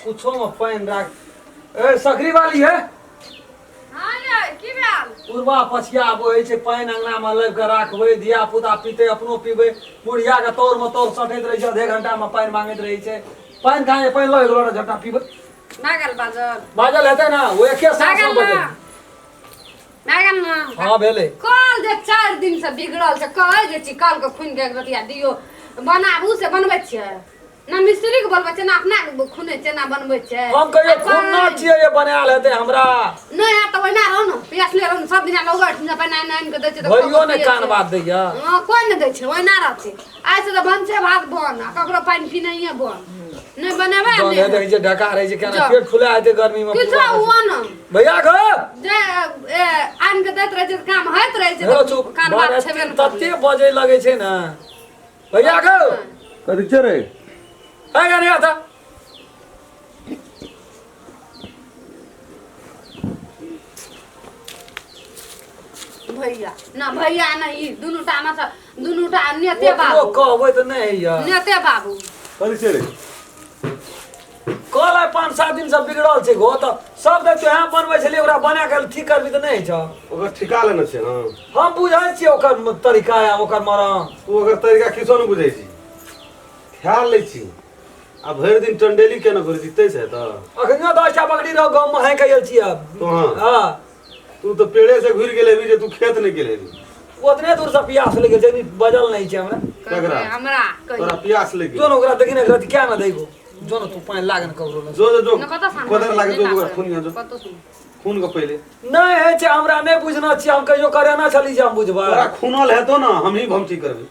कुछो में पानि राख। ए सकरी वाली है। हाँ यै, की भेल? पूर्वा पछिया बहै छै, पानि अंगना में लाबि कऽ राखबै, धिया पुता पीतै, अपनो पीबै। बुढ़िया के तौर में तौर सटैत रहै छै, आधे घंटा में पानि मांगैत रहै छै। पानि खाए पानि लऽ गेलो झटना पीबै। भए गेल बाजल? बाजल हेतै ना, ओ एके भए साँस गेल में ना? बजल। भए गेल ना? हाँ भेलै। कल जे 4 दिन से बिगड़ल छै, कहै जे छी कल के खून के एक रतिया दियौ, बनाबू से बनबै छियै ना? मिस्त्री के बोलबै छियै ना, अपना खुनै छियै ना बनबै छियै? हम कहियो आ खून ना पानि- छियै जे बनायल हेतै हमरा। नहि हैत तऽ ओहिना रहू ने, पियासले रहू ने। सब दिना लोग एहिठिना पानि आनि आनि कऽ दै छै तऽ भरियो ने पियै कान छियै। बात दैया। हँ, कोइ नहि दै छै, ओहिना रहतै। आइ से तऽ भनसे भात बन आ ककरो पानि पीनाइए बन। नहि बनेबै आ जहन नहि देखै छियै ढका रहै छै केना जाउ। पेट फुला हेतै गर्मी में। किछो हुआ न। भैया गो जे ए, आनि कऽ दैत रहै छै तऽ काम होइत रहै छै। हेलो तऽ चुप। कान बात छेबे ने तते करलै। बजै लगै छै ने भैया गो। कथी छै रे? है गानी आता। भैया ना, भैया ना, ई दुनू टा में से दुनू टा नेते ओकरो बाबू। कहबै तऽ नहि होइया। नेते बाबू। कथी छै रे? कल आइ 5-7 दिन से बिगड़ल छै गो, तऽ सब तऽ तोहे बनबै छलियै, ओकरा बना कऽ ठीक करबी तऽ नहि होइ छौ। ओकर ठिका लेने छै। हँ। हम बुझै छियै ओकर तरीका आ ओकर मरम। तू ओकर तरीका किछो नहि बुझै छी, ख्याल लै छी आ भरि दिन टंडेली केना घुरै छी तै से तऽ। अखनियो 10टा बकरी रहो गाँव में हाँकि आयल छियै अब। तो हाँ। हाँ। तू तऽ पेड़े से घुरि गेल हेबी जे तू खेत नहि गेल हेबी। ओतने दूर से पियास लगि गेल छै, बजल नहि छै हमरा। ककरा? हमरा कहियो। तोरा पियास लागि जो गेल? ने ओकरा देखी ने, एकरा क्या ने दैगो, जो ने तू पानि लागन ककरो लग। जो जो जो। ने कतऽ सान कोदर लागे जो, ओकरा खून जो। कतऽ सुन। खून के पहिले। नहि होइ छै हमरा, नहि बुझना छियै। हम कहियो करेना छली जे हम बुझबै? तोरा खूनल हेतो ने, हमही भमची करबै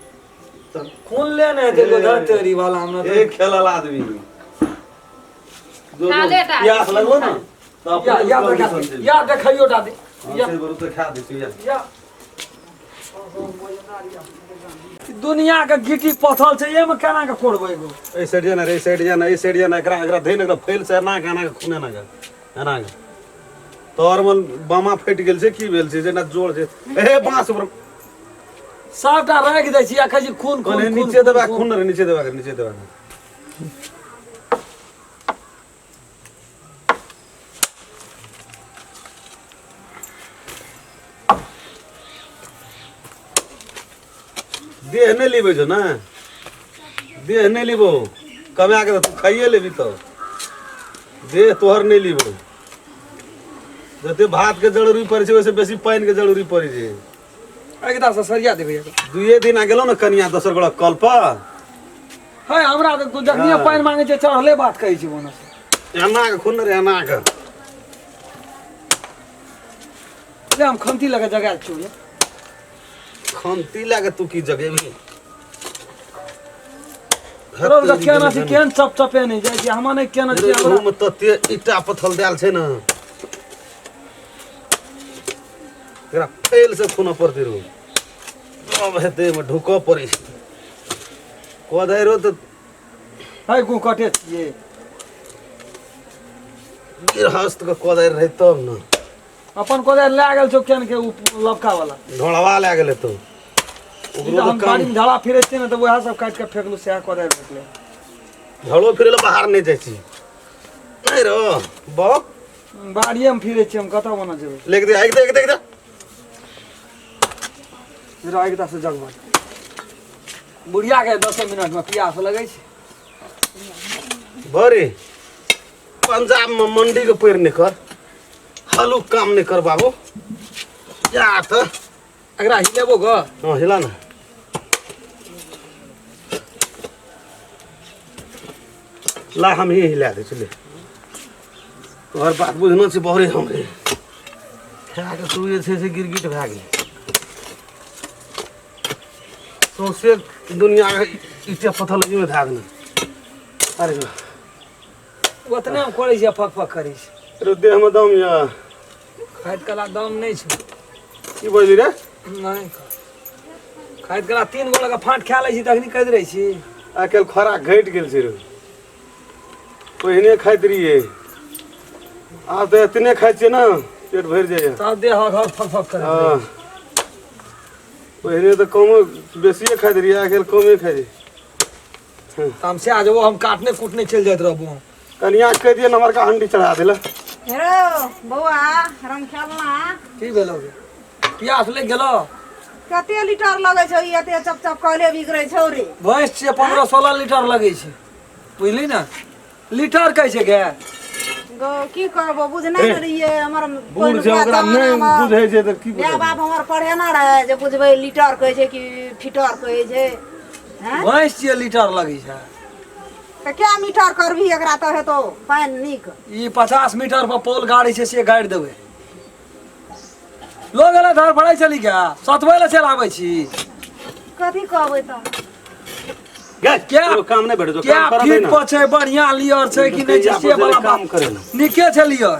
चल। खून ले नहि हेतै गोधर तेरी वाला हमरा तऽ। एक खेलल आदमी जो जो। खाले टा। प्यास लगलो ने तऽ या अपने या कल देखा दिसन चलि। या देखैयो टा दे। हाँ, या से बरू तऽ खा दै छी या। या दुनिया के गिटी पथल छै, एहिमे केना के कोड़बै गो? एहि साइड जाना रे, एहि साइड जाना, एहि साइड जाना। एकरा एकरा धैन, एकरा फैल से एना के एना के खून, एना के एना के तोहर मन बामा फटि गेल छै। की भेल छै जेना जोड़ छै? हे बांस पर सबटा राखि दै छी आ कहै छी खून खून। कने खून नीचे दबा। खून। खून रे, नीचे दबा के, नीचे दबा के। देह नहि लेबै छौ ने, देह नहि लेबो। कमा के तऽ तू खाइए लेबी, तऽ देह तोहर नहि लेबो। जते भात के जरूरी पड़ै छै, ओहिसँ बेसी पानि के जरूरी पड़ै छै। एकदा से सरिया देबै। दुइए दिन आ गेलौ ने कनिया दोसर गोड़ा कल पर। है हमरा तऽ जखनिए हाँ। पानि मांगे छै, चढ़ले बात कहै छै ओना से। एना के खून रे, एना के। ले, हम खंती लगे जगह छियौ ये। खंती लागे तू की जगेबी? तोरा के केना छै, केहन चप चपे नहि जाइ छै, हमरा नहि केना छै हमरा। मे तते ईटा पथल देल छै ने, एकरा फैल से खून पड़तै रो, तब हेतै। एहिमे ढुकऽ पड़ै छै कोदारि तऽ। है गु कटे छियै। गृहस्थ के कोदारि रहै तब ने। अपन कोदारि लए गेल छौ केन के उ लबका वाला। ढोलवा लए गेलै तो ओकरो। हम तऽ बाड़ी काम में झाड़ा फिरै छियै ने, तऽ वएह सब काटि कऽ फेकलहुँ, सएह कोदारि भेटलै। झड़ो फिरै लए बाहर नहि जाइ छी नहि रो बाप। बाड़िए में फिरै छियै हम, कतऽ बना जेबै? लेके दे, एक दे, एक दे, एक दे। एकटा से जगबड़ बुढ़िया के 10 मिनट में प्यास लगै छै। बड़ी पंजाब में मंडी के पैर नहि कर, हलुक काम नहि कर बाबू, जा तऽ। एकरा हिलेबो ग? हाँ, हिला ना। ला, हम ही हिला दै छी, ले। तोहर बात बुझना छै बहरे हमरे खा के तू जे छै से गिरगिट भए गेलै। सौंसे दुनिया के ईटे पथल एहिमे धए देने। अरे वाह। ओतने हम करै छियै, फक फक करै छी। अरे देहमे दम यऽ? खाइत कला दम नहि छै। की बजली रे? नहि, खाइत कला 3 गो लगा फाँट खा लै छी, तखनी कहैत रहै छी। आइ काल्हि खोराक घटि गेल छै रे। पहिने खाइत रहियै, आब तऽ एतने खाइ छियै ने, पेट भरि जाइए। तब देह हक हक फक फक करै। हँ, पहिने तऽ कमो बेसिए खाइत रहियै, आइ काल्हि कमे खाइ छियै। तऽ हम सएह जेबो, हम काटने कुटने चलि जाइत रहबो। कनिया कह दिए नंबर का हंडी चढ़ा देला। हेरो बौआ राम खेलना। की भेलो गे? प्यास लागि गेलो? कते लीटर लगै छौ ई एते चप चप कहले बिगड़ै छौ रे? भैंस छियै 15-16 लीटर लगै छै, बुझली ने? लीटर कहै छै गे। गो की कहबो बुझने ने रहियै हमर बूढ़ छै ओकरा नहि बुझै छै तऽ की माय बाप हमर पढ़ेना रहै जे बुझबै लीटर कहै छै कि फीटर कहै छै। हैं? भैंस छियै लीटर लगै छै। तऽ क्या मीटर करबही एकरा तऽ हेतौ पानि नीक। ई 50 मीटर पर पोल गाड़ी छै से गाड़ि देबै। लोग एलै धर फड़ै छली क्या सतबै लए चलि आबै छी। कथी कहबै तऽ गे क्या एगो काम नहि भेटै छौ, क्या काम करबै फीट ने। पर छै बढ़िया लियर छै कि नहि छै से वाला काम बात। करे ने। नीके छै लियर।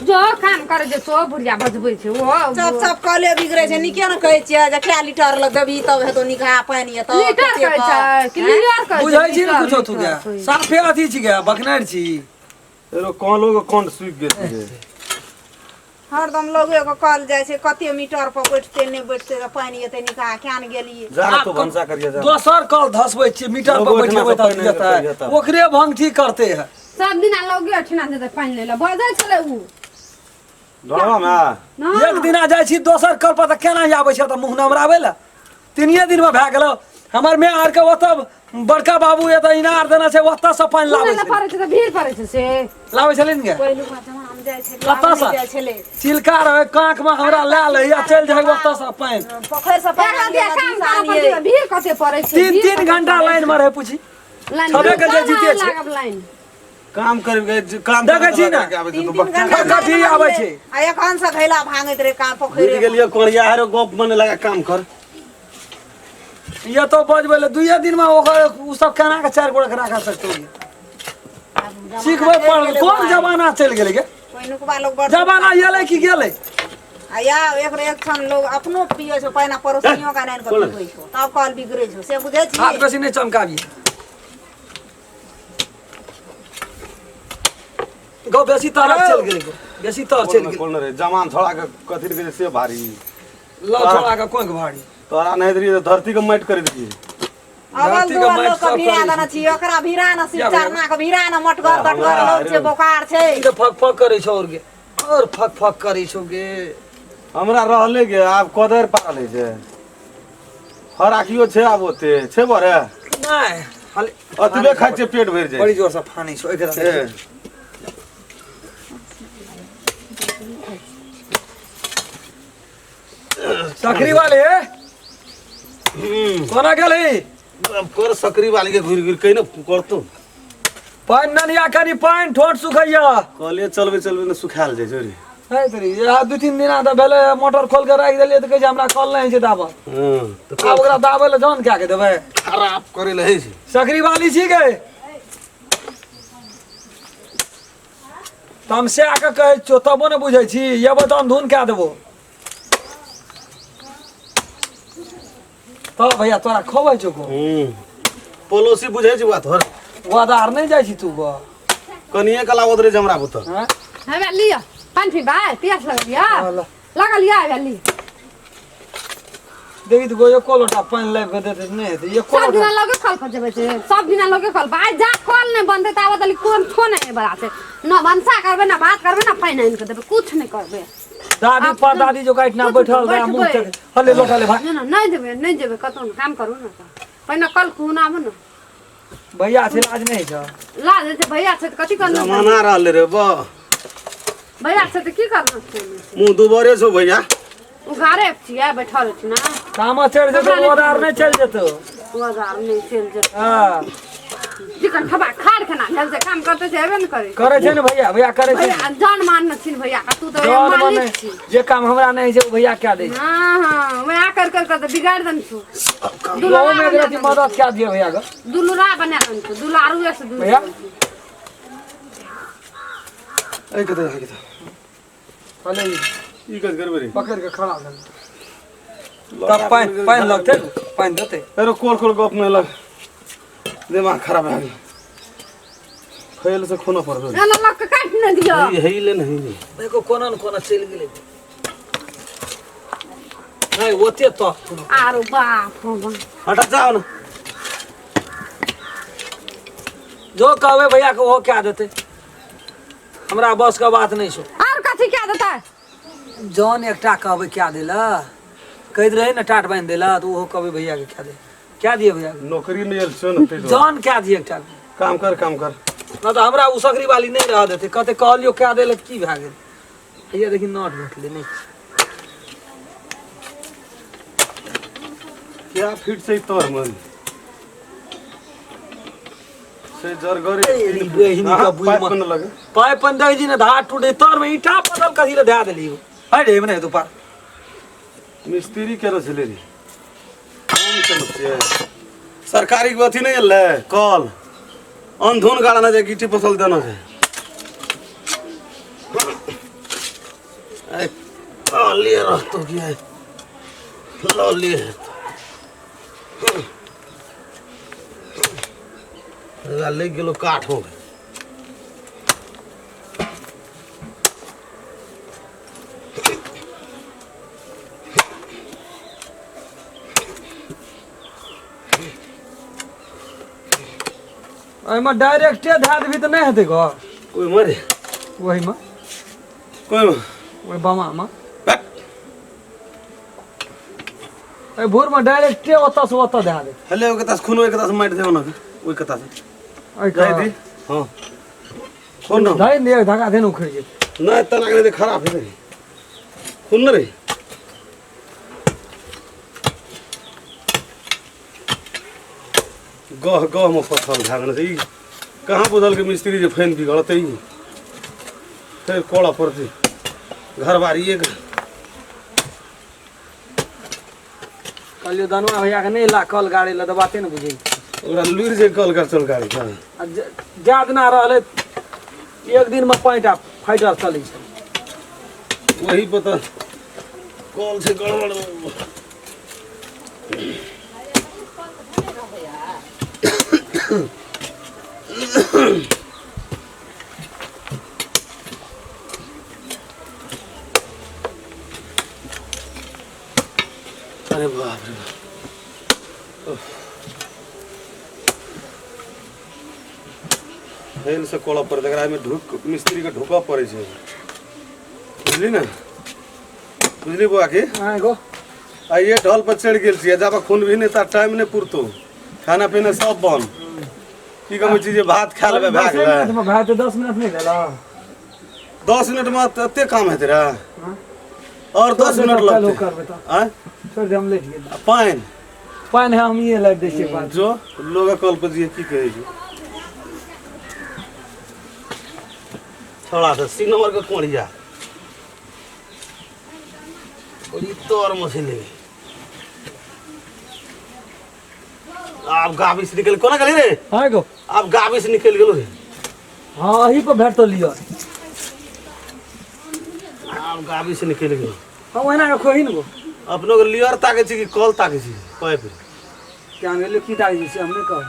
जो काम करे जे सो बुढ़िया बजबै छै ओ चप चप कहले बिगड़ै छै। नीके ने कहै छियै जे कै लीटर लग देबही तब हेतौ निकहा पानि एतौ। लीटर कहै छै कि लीटर कहै छै? बुझै छी ने लीटर, कुछो तू लीटर गे? कहै छै। साफे अथी छी गे, बकनारि छी। एगो कॉलो के कंठ सूखि गेल छै। हरदम लोगे के कल जाइ छै कते मीटर पर बैठते नहि बैठते तऽ पानि एतै निकहा क्या ने गेलियै। जा ना तो भनसा करिया जा। दोसर कल धसबै छियै मीटर पर लोगो एहिठिना बैठेबै से तऽ पानि जेतै। आनि कऽ जेतै। ओकरे भंगठी करते है। सब दिना लगे अठिना जेतै पानि लै लए बजै छलै उ। डरवा में ना। एक दिना जाइ छी दोसर कल पर तऽ केना आबै छै तऽ मुँह नमराबै लए। 3 दिन में भए गेलो। हमर my are के ओतऽ बड़का बाबू एतऽ इनार देने छै ओतऽ से पानि लाबै सुनै लए छै। पड़ै छै तऽ भीड़ पड़ै छै से। लाबै छलै ने गे? पहिलुका जमानामे जाइ छलियै, कतऽ आब नहि से? जाइ छलै। चिलका रहै काँख में हमरा लए लै आ चलि जाइ ओतऽ से पानि। पोखरि से पानि एक आनियै, दिया काम नदी से करऽ आनियै। पड़तै, भीड़ कते पड़ै छै? 3 भीड़ 3 कते घंटा पड़ै लाइन छै? में रहै पूछी। लाइन छबे के जे में जीते छै। लागब लाइन। काम करि के काम देखै छी ने? तीन तीन घंटा खटखटी लाइन आबै में छै। आ एखन से घैला भांगैत रहै काम बुझि पोखरि। गेलियै कोरिया हेरो गप मने लगा काम कर। ये तो बजबै ले 2 दिन में ओकर उ सब केना के 4 गोड़ा के राखा सकतौ गे? सिखबै पढ़ कोन जमाना चलि गेलै गे? पहिलुकबा लोग बड़ जमाना एलै कि गेलै? आ या एक एक क्षण लोग अपनो पियै छौ पानि आ पड़ोसियो के आनि कऽ पीबै छौ तब कल बिगड़ै छौ से बुझै छी। हाथ बेसी नहि चमकाबी गौ, बेसी तरक चलि गेलै गौ, बेसी तर चलि गेलै। कोन रे जमान छोड़ा के कथी के से भारी लौ छोड़ा के कोन भारी तोरा नहि देलियै तऽ धरती के माटि करि देलियै। अगल धरती के दुआर माटि लोग के सब भिड़ा करै देने छी ओकरा भिड़ा न शिव या भैया। चरना के भिड़ा न मटगर तटगर हमरा लोग छै बोकार छै। ई तऽ फक फक करै छौ और गे, और फक फक करै छौ गे। हमरा रहले गे आब कदर पारल है छै फराकियो छै आब ओते छै बरे नहि खाली अतबे खाइ छै पेट भरि जाइ बड़ी जोर से फानै छौ एकरा। छै। सकरी वाले कोना गेलही? अब कर सकरी वाली के घुरि घुरि के ने करतो। पानि ननिया कनि पानि ठोंठ सुखैया। कहलियै चलबै चलबै ने सुखायल जाइ छै रे। है तरी आ 2-3 दिना तऽ भेलै मोटर खोल के राखि देलियै तऽ कहै छै हमरा कल नहि होइ छै दाबऽ। हँ तऽ आब ओकरा दाबै लए जान कए के देबै? खराब करे लए छै। सकरी वाली छी गे? तमसे आके कहै छियौ तबो ने बुझै छी, एबो तऽ अंधुन कए देबो। तब भैया तोरा खोबै छौ को? पड़ोसी बुझै छै बात हर। वादार नहि जाइ छी तू गो? कनिए कला ओदरे छै हमरा बुतऽ। हँ? हमे लिअ पानि पीबै, प्यास लगल यऽ? ल। लगल यऽ हमे लिअ। देखी तऽ गो एको लोटा पानि लाबि कऽ देतै तऽ नहि हेतै एको सब दिना लोटा। लगे कल पर जेबै छै, सब दिना लगे कल पर। आइ जा कल नहि बनतै ताबत तली कोन छो नहि बड़ा छै। न भनसा करबै न भात करबै न पानि आनि कऽ देबै, कुछ नहि करबै। दादी आब पर दादी जो काटना कुछ बैठल रहै मुँह बैठबै। तक हले लोटा ले भाई। नहि नहि नहि जेबै नहि जेबै कतहु नहि, काम करू ने तऽ पहिने कल खुनाबू ने। भैया छै लाज नहि छै? लाज होइ छै भैया छै तऽ कथी करना? जमाना रहले रे बा। भैया छै तऽ की करना छै? मुँह दुबरे छौ भैया। उघारे छियै बैठल छी ना। तामा चढ़ि जेतौ ओदार नहि चलि जेतौ। उघार नहि चलि जेतौ। हँ चिकन खबा खार खाना भेल छै काम करते छै हेबे ने करै। करै छै ने भैया, भैया करै छै। भैया जान मानने छी भैया का, तू तऽ जौन मालिक बने छी। जे काम हमरा नहि होइ छै ओ भैया कए दै छै। हाँ हाँ वएह कर कर कर तऽ बिगाड़ि देने छौ। ओहू मे एक रति मदद कए दियौ भैया के। दुलरा बना देने छौ, दुलारुए से दूर। भैया एहि कतऽ जा कतऽ हले ई कथी करबै रे? पकड़ के खड़ा भेल तब पानि पानि लगतै पानि देतै। अरे कोल कोल गप नहि लग दिमाग खराब भए गेल फैल से खून पड़ल। ना ना लग के काटि ने दिअ। हे ले नहीं ले देखो कोना न कोना चलि गेलै। नहि ओते तक कोनो। आरो बाप हो बाप। हटा जाओ ना। जो कहबै भैया के ओहो कए देतै। हमरा बस के बात नहीं छौ। आर कथी कए देतै? जौन एकटा कहबै क्या देला कहैत रहे ने टाट बान्हि देला तऽ ओहो कहबै भैया के क्या दे क्या दिए भैया के? नौकरी नहि आयल छौ ने ताहि दुआरे। जौन क्या दिए एकटा काम कर काम कर न तऽ हमरा उसकरी वाली नहि रह देतै कहते कहलियो क्या देला तऽ की भए गेल भैया देखी नोट भेटलै नहि क्या फिट से तोर मन से जरगरे ए, बहिनी का हाँ, बुई पाइप म- बन लगे पाइप पन देखै छी ने धार टूटे तर में ईटा बदल कथी लए धए देली है रे एमने हेतौ पार मिस्त्री केना छलै रे हम केना छियै सरकारी के अथी नहि एलै कल अनधुन गाड़ना छै गिट्टी फसल देना छै ए, लऽ लिए रहतो कि है लऽ लिए लागि गेलो काठ हो गेल। एहिमे डायरेक्टे धए देबही तऽ नहि हेतै घर कोइ मरे ओहिमे कोइ ओहि बमामे एहि भोरमे डायरेक्टे ओतऽसँ ओतऽ धए देतै हेले ओहि कता से खून ओहि कता से मारि देब ना ओहि कता से एहि जाय दी हाँ खून ना धए ने धक्का देने उखड़ि जेतै नहीं तना के खराब हेतै खून न रे गह गह में फसल भए गेल छै ई कहाँ बुझल के मिस्त्री जे फैन बिगड़तै ई फेर कोड़ा पड़तै घरबारी एक कहलियो दनुआ भैया के नहि ला कल गाड़ी लए तऽ बाते ने बुझै ओकरा लुरि जे कल कर चल गाड़ी हाँ आ जा दिना रहलै एक दिनमे पाँचटा फाइटर चलै छै वही पर तऽ कल छै गड़बड़ अरे बाप रे बाप हेल से कोड़ा पर एकरा में ढुक मिस्त्री के ढुकऽ पड़ै छै बुझली ने बुझली बौआ की आँ गो आइए ढल पर चढ़ि गेल छियै जाबे खून भी नहि ता टाइम नहि पुरतो खाना पीना सब बंद की कहै छी जे भात खा लेबै भए गेलै मिनटमे भए जेतै 10 मिनट नहि भेल 10 मिनट में एते काम हेतै रे और 10 मिनट चालू लगतै करबै तऽ आँय छोड़ि दे हम लेट गेल आ पानि पानि है हम ये लाबि दै छियै बाद जो लोग कल पर जे की कहै छै छोड़ा से सी नंबर के कोढ़िया बड़ी तोर मछली आब गाबी से निकल कोना गेली रे हाँ गो आब गाबी से निकल गेलो रे हाँ अही पर भेटतो लिअ आब गाबी से निकल गेलो हाँ ओहिना के खोही ने गो अपनो के लियर ताके छी कि कल ताके छी पाइप क्या गेलियो की ताके छी हम नहि कहब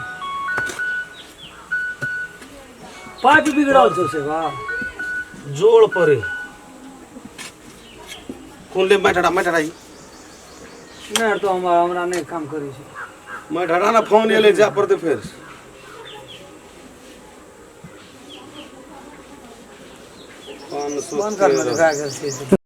पाइप बिगड़ल छौ से बा जोड़ परे कोन ले माटि हटा माटि हटा ई। नहि तो हमरा हमरा नहि काम करै छै माटि हटा ना फोन एलै जाय पड़तै फेर 500 बंद कर तेरह। भए गेल छै।